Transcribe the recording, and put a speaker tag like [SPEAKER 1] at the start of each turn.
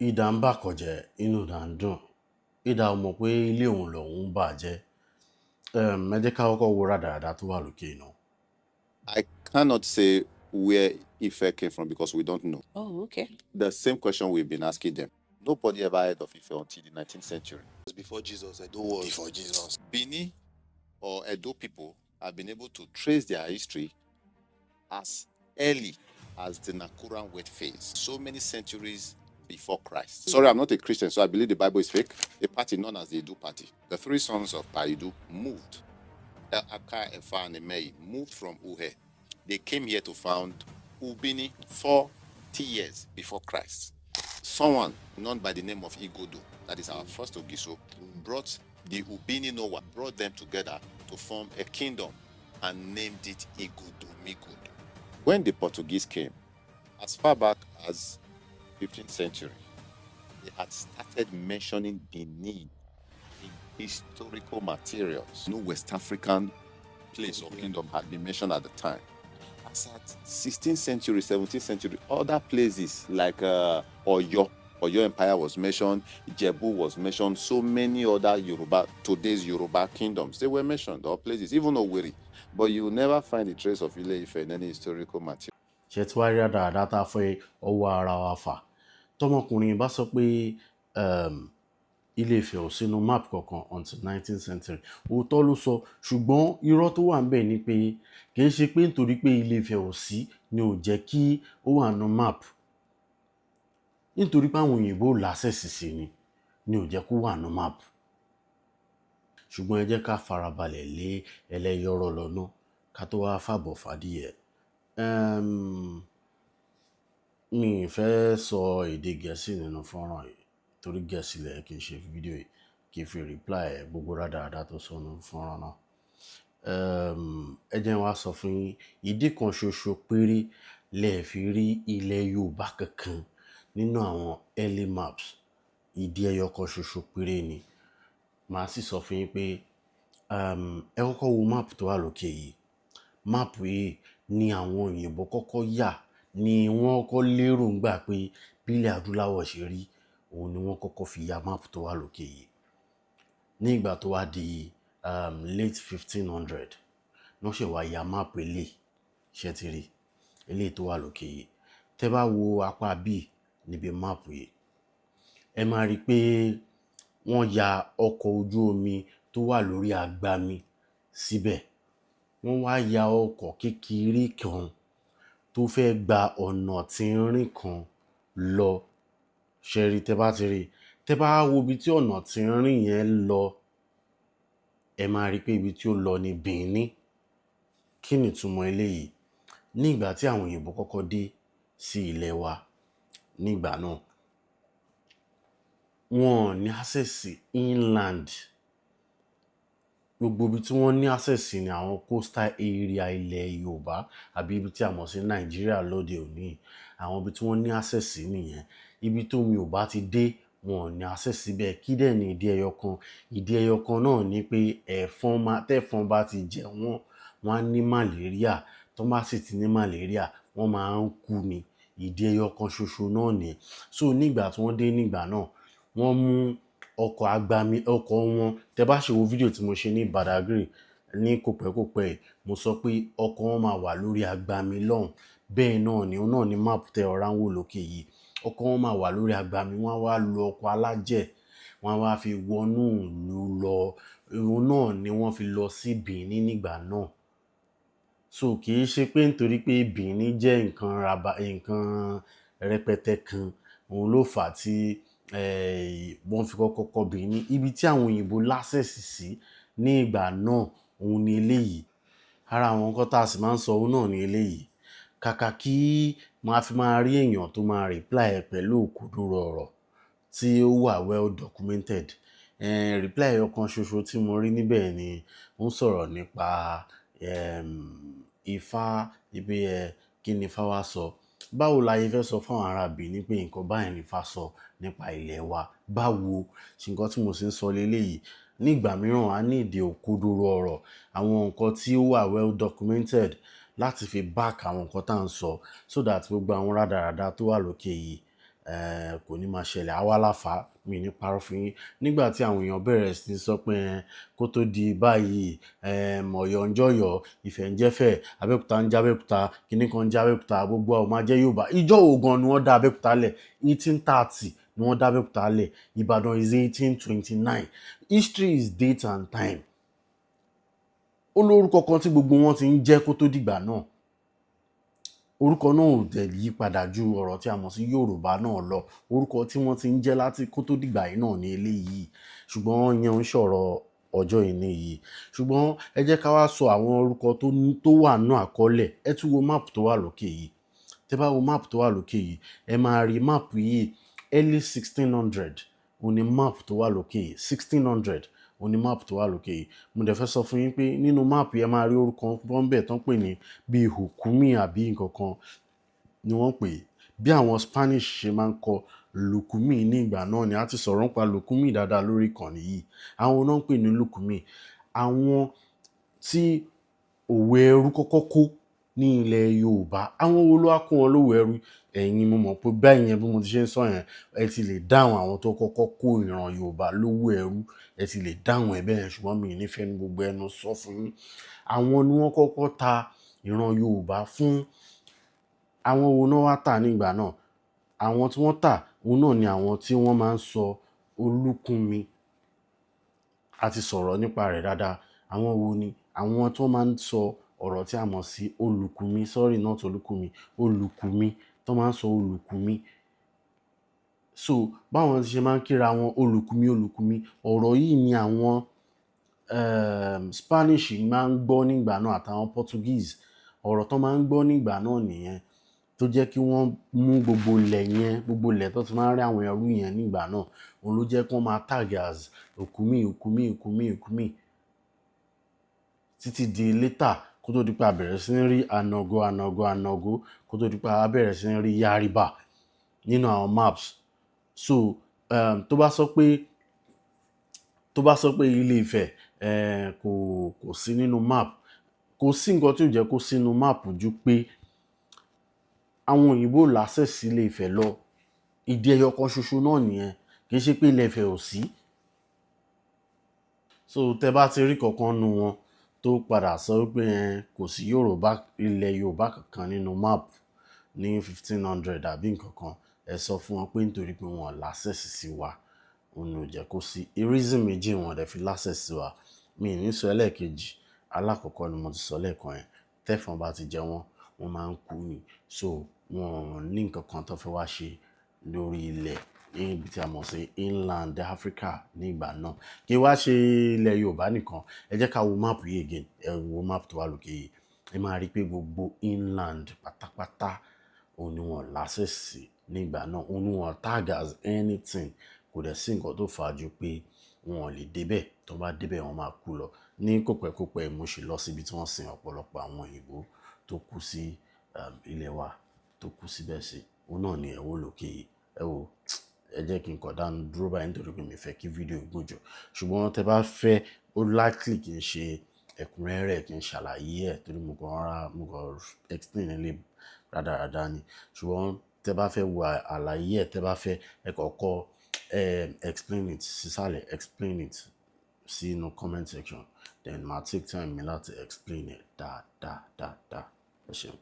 [SPEAKER 1] Idà ń bàkọ̀jẹ́, inú idà ń dùn. Idà ò mọ̀ pé ilé òun lòun ń bàjẹ́. Ẹ jẹ́ ká kọ́kọ́ wo rádaràda tó wà lókè náà.
[SPEAKER 2] I cannot say where Ife came from because we don't know.
[SPEAKER 3] Oh, okay.
[SPEAKER 2] The same question we've been asking them. Nobody ever heard of Ife until the 19th century.
[SPEAKER 4] Before Jesus, Edo was.
[SPEAKER 5] Before Jesus.
[SPEAKER 2] Bini or Edo people have been able to trace their history as early as the Nakuran wet phase, so many centuries before Christ. Sorry, I'm not a Christian, so I believe the Bible is fake. A party known as the Idu Party. The three sons of Paidu moved. Aka, Efa, and Emei moved from Uhe. They came here to found Ubini 40 years before Christ. Someone known by the name of Igodo, that is our first Ogiso, brought the Ubini Nowa, brought them together to form a kingdom and named it Igodo Migodo. When the Portuguese came, as far back as 15th century, they had started mentioning Benin in historical materials. No West African place or kingdom had been mentioned at the time. As at 16th century, 17th century, other places like Oyo, Oyo Empire was mentioned, Ijebu was mentioned, so many other Yoruba, today's Yoruba kingdoms, they were mentioned, or places, even Owerri. But you will never find a trace of Ile Ife in any historical material.
[SPEAKER 1] Ṣe tí wàá rí rádaràda tá a fẹ́ ọwọ́ ara wa fà? Tọmọkùnrin bá sọ pé Ilé Ifẹ̀ ò sínú map kankan until 19th century, òótọ́ ló sọ, ṣùgbọ́n irọ́ tó wà níbẹ̀ ni pé kì í ṣe pé nítorí pé Ilé Ifẹ̀ ò sí ni ò jẹ́ kí ó wà nínú map. Nítorí pé àwọn òyìnbó ò l'access sí ni ò jẹ́ kó wà nínú map. Ṣùgbọ́n ẹ jẹ́ ká farabalẹ̀ lé ẹlẹ́yọ̀rọ̀ lọ́nà ká tó wá fàbọ̀ fàdíyẹ. Mi ì fẹ́ sọ èdè Gẹ̀ẹ́sì nínú fọ́nrán yìí torí Gẹ̀ẹ́sì ló yẹ kí n ṣe fídíò yìí kí n fi reply gbogbo rádaràda tó sọ nínú fọ́nrán náà. Ẹ jẹ́ n wá sọ fún yín, ìdí kan ṣoṣo péré lẹ fi rí ilẹ̀ Yorùbá kankan nínú àwọn early maps. Ìdí ẹyọ kan ṣoṣo péré ni. Màá sì sọ fún yín pé ẹ kọ́kọ́ wo map tó wà lókè yìí. Map yìí ni àwọn òyìnbó kọ́kọ́ yà, ni wọ́n kọ́kọ́ lérò ńgbà pé bí ilẹ̀ adúláwọ̀ ṣe rí, òun ni wọ́n kọ́kọ́ fi ya map tó wà lókè yìí. Ní ìgbà tó wá di late 1500, wọ́n ṣẹ̀ wá ya map eléyìí. Ṣé ti rí? Eléyìí tó wà lókè yìí. Tẹ bá wo apá bí níbi map yìí, ẹ máa rí pé wọ́n ya ọkọ̀ ojú omi tó wà lórí agbami síbẹ̀. Wọ́n wá ya ọkọ̀ kékeré kan tó fẹ́ gba ọ̀nà tínrín kan lọ. Ṣé rí? Tẹ bá ti rí, tẹ bá wo ibi tí ọ̀nà tínrín yẹn lọ, ẹ máa rí pé ibi tí ó lọ ní Benin. Kí ni ìtumọ̀ eléyìí? Ní ìgbà tí àwọn òyìnbó kọ́kọ́ dé sí ilẹ̀ wa nígbà náà, wọ́n ò ní access sí inland. Gbogbo ibi tí wọ́n ní access sí ni àwọn coastal area ilẹ̀ Yorùbá àbí ibi tí a mọ̀ sí Nàìjíríà lóde òní. Àwọn ibi tí wọ́n ní access sí nìyẹn. Ibi tó omi ò bá ti dé, wọn ò ní access síbẹ̀. Kí dẹ̀ ni ìdí ẹyọ kan? Ìdí ẹyọ kan náà ni pé ẹ̀fọn máa, tẹ́fọn bá ti jẹ wọ́n, wọ́n á ní malaria. Tán bá sì ti ní malaria, wọ́n máa ń kú ni. Ìdí ẹyọ kan ṣoṣo náà ni. So nígbà tí wọ́n dé nígbà náà, wọ́n mú ọkọ̀ agbami, ọkọ̀ wọn. Tẹ bá ṣe wo fídíò tí mo ṣe ní Badagry ní kòpẹ́kòpẹ́ yìí, mo sọ pé ọkọ̀ wọn máa wà lórí agbami lọ́hùn. Bẹ́ẹ̀ náà ni, òun náà ni map tẹ rọra ń wò lókè yìí. Ọkọ̀ wọn máa wà lórí agbami, wọ́n á wá lo ọkọ̀ alájẹ̀, wọ́n á wá fi wọnú ìlú lọ. Òun náà ni wọ́n fi lọ sí Benin nígbà náà. So kì í ṣe pé nítorí pé Benin jẹ́ nǹkan raba, nǹkan rẹpẹtẹ kan, òun ló fà á tí wọ́n fi kọ́kọ́ kọ́ Benin. Ibi tí àwọn òyìnbó l'access sí ní ìgbà náà, òun ni eléyìí. Ara àwọn nǹkan tá a sì máa ń sọ, òun náà ni eléyìí. Kàkà kí máa fi máa rí èèyàn tó máa reply ẹ pẹ̀lú òkodoro ọ̀rọ̀ tí ó wà well documented. Reply ẹyọ kan ṣoṣo tí mo rí níbẹ̀ ni ó ń sọ̀rọ̀ nípa Ifá, wípé kí ni Ifá wá sọ. Báwo la ṣe fẹ́ sọ fún àwọn ará Benin pé nǹkan báyìí ni Ifá sọ nípa ilẹ̀ wa? Báwo? Ṣe nǹkan tí mo sì ń sọ léléyìí. Ní ìgbà mìíràn, a need òkodoro ọ̀rọ̀, àwọn nǹkan tí ó wà well documented láti fi back àwọn nǹkan tí à ń sọ so that gbogbo àwọn rádaràda tó wà lókè yìí, Kò ní máa ṣẹlẹ̀. Àwa la fà á, mi ní parọ́ fún yín. Nígbà tí àwọn èèyàn bẹ̀rẹ̀ sí ní sọ pé kó tó di báyìí, Ọ̀yọ́ ń jọ̀yọ́, Ifẹ̀ ń jẹ́fẹ̀, Abẹ́òkúta ń jẹ́ Abẹ́òkúta, kíní kan ń jẹ́ Abẹ́òkúta, gbogbo wa ò máa jẹ́ Yorùbá. Ìjọ́ wo gan ni wọ́n dá Abẹ́òkúta lẹ̀? 1830 ni wọ́n dá Abẹ́òkúta lẹ̀. Ìbàdàn is 1829. History is date and time. Ó lórúkọ kan tí gbogbo wọn ti ń jẹ́ kó tó dìgbà náà. Orúkọ náà ò dẹ̀ yí padà ju ọ̀rọ̀ tí a mọ̀ sí Yorùbá náà lọ. Orúkọ tí wọ́n ti ń jẹ́ láti kó tó dìgbà yìí náà ní eléyìí. Ṣùgbọ́n ìyẹn ò ń ṣọ̀rọ̀ ọjọ́ ìní yìí. Ṣùgbọ́n ẹ jẹ́ ká wá sọ àwọn orúkọ tó wà nínú àkọọ́lẹ̀. Ẹ tún wo map tó wà lókè yìí. Tẹ́ bá wo map tó wà lókè yìí, ẹ máa rí map yìí, early 1600 òun ni map tó wà lókè yìí. 1600 òun ni map tó wà lókè yìí. Mo dẹ̀ fẹ́ sọ fún yín pé nínú map yẹn, máa rí orúkọ kan bẹ́ẹ̀ tó ń pè ní bíi Hukumi àbí nǹkan kan ni wọ́n pè é. Bí àwọn Spanish ṣe máa ń kọ Lukumi ní ìgbà náà ni. A ti sọ̀rọ̀ nípa Lukumi dáadáa lórí ìkànnì yìí. Àwọn náà ń pè ní Lukumi. Àwọn tí òwò ẹrú kọ́kọ́ kó ní ilẹ̀ Yorùbá. Àwọn wo ló wá kó wọn lówó ẹrú? Ẹ̀yin, mo mọ̀ pé bẹ́ẹ̀ yẹn, bí mo ti ṣe ń sọ yẹn, ẹ ti lè dáhùn àwọn tó kọ́kọ́ kó ìran Yorùbá lówó ẹrú. Ẹ ti lè dáhùn ẹ bẹ́ẹ̀ yẹn, ṣùgbọ́n mi ò ní fẹ́ ní gbogbo ẹnu sọ fún yín. Àwọn ni wọ́n kọ́kọ́ ta ìran Yorùbá fún. Àwọn wo náà wá tà ní ìgbà náà? Àwọn tí wọ́n tà, òun náà ni àwọn tí wọ́n máa ń sọ Olúkúnmi. A ti sọ̀rọ̀ nípa rẹ̀ dáadáa. Àwọn wo ni? Àwọn tó máa ń sọ ọ̀rọ̀ tí a mọ̀ sí Olùkúnmi, sorry, not Olúkúnmi, Olùkúnmi, tó máa ń sọ Olùkúnmi. So báwọn ṣe máa ń kíra wọn, Olùkúnmi, Olùkúnmi. Ọ̀rọ̀ yìí ni àwọn Spanish máa ń gbọ́ nígbà náà àtàwọn Portuguese. Ọ̀rọ̀ tó máa ń gbọ́ nígbà náà nìyẹn tó jẹ́ kí wọ́n mú gbogbo ilẹ̀ yẹn, gbogbo ilẹ̀ tó ti máa ń rí àwọn ẹrú yẹn nígbà náà. Òun ló jẹ́ kí wọ́n máa tag as Òkúmí, Òkúmí, Òkúmí, Òkúmí títí di later, kó tó di pé a bẹ̀rẹ̀ sí ní rí Anago, Anago, Anago, kó tó di pé a bẹ̀rẹ̀ sí ní rí Yariba nínú àwọn maps. So tó bá sọ pé Ilé Ifẹ̀ kò sí nínú map, kò sí nǹkan tí ò jẹ́ kó sínú map ju pé àwọn òyìnbó l'access sí Ilé Ifẹ̀ lọ. Ìdí ẹyọ kan ṣoṣo náà nìyẹn. Kì í ṣe pé Ilé Ifẹ̀ ò sí. So tẹ́ bá ti rí kankan nínú wọn tó padà sọ wípé kò sí Yorùbá, ilẹ̀ Yorùbá kankan nínú map ní 1500 àbí nǹkan kan, ẹ sọ fún wọn pé nítorí pé wọn ò l'access sí wa, òun ò jẹ́ kó sí. Reason méjì wọn dẹ̀ fi l'access sí wa, mi ì ní sọ ẹlẹ́ẹ̀kejì. Alákọ̀ọ́kọ́ ni mo ti sọ lẹ́ẹ̀kan yẹn. Tẹ́fọn bá ti jẹ wọ́n, wọ́n máa ń kú ni. So wọn ò ní nǹkan kan tó fẹ́ wá ṣe lórí ilẹ̀ ní ibi tí a mọ̀ sí inland Africa ní ìgbà náà. Kí wá ṣe ilẹ̀ Yorùbá nìkan. Ẹ jẹ́ ká wo map yìí again. Ẹ wo map tó wà lókè yìí. Ẹ máa rí i pé gbogbo inland pátápátá, òun ni wọ́n l'access sí ní ìgbà náà. Òun ni wọ́n tag as anything. Kò dẹ̀ sí nǹkan tó fà á ju pé wọn ò lè débẹ̀. Tó bá débẹ̀, wọ́n máa kú lọ. Ní kòpẹ́kòpẹ́, mo sì lọ síbi tí wọ́n sin ọ̀pọ̀lọpọ̀ àwọn òyìnbó tó kú sí ilẹ̀ wa, tó kú síbẹ̀ sí. Òun náà ni ẹ wò lókè yìí. Ẹ wo, ẹ jẹ́ kí n kọ̀ dánu dúró báyìí nítorí pé mi fẹ́ kí fídíò gùn jù. Ṣùgbọ́n tẹ bá fẹ́, ó likely kí n ṣe ẹ̀kúnrẹ́rẹ́, kí n ṣàlàyé ẹ̀, torí mo kàn rárá, mo kàn explain ilé rádaràda ni. Ṣùgbọ́n tẹ bá fẹ́ wo àlàyé ẹ̀, tẹ bá fẹ́, ẹ kọ́kọ́ explain it sísàlẹ̀, explain it sínú comment section, then màá take time mi láti explain ẹ̀ dáadáa dáadáa. Ẹ ṣeun.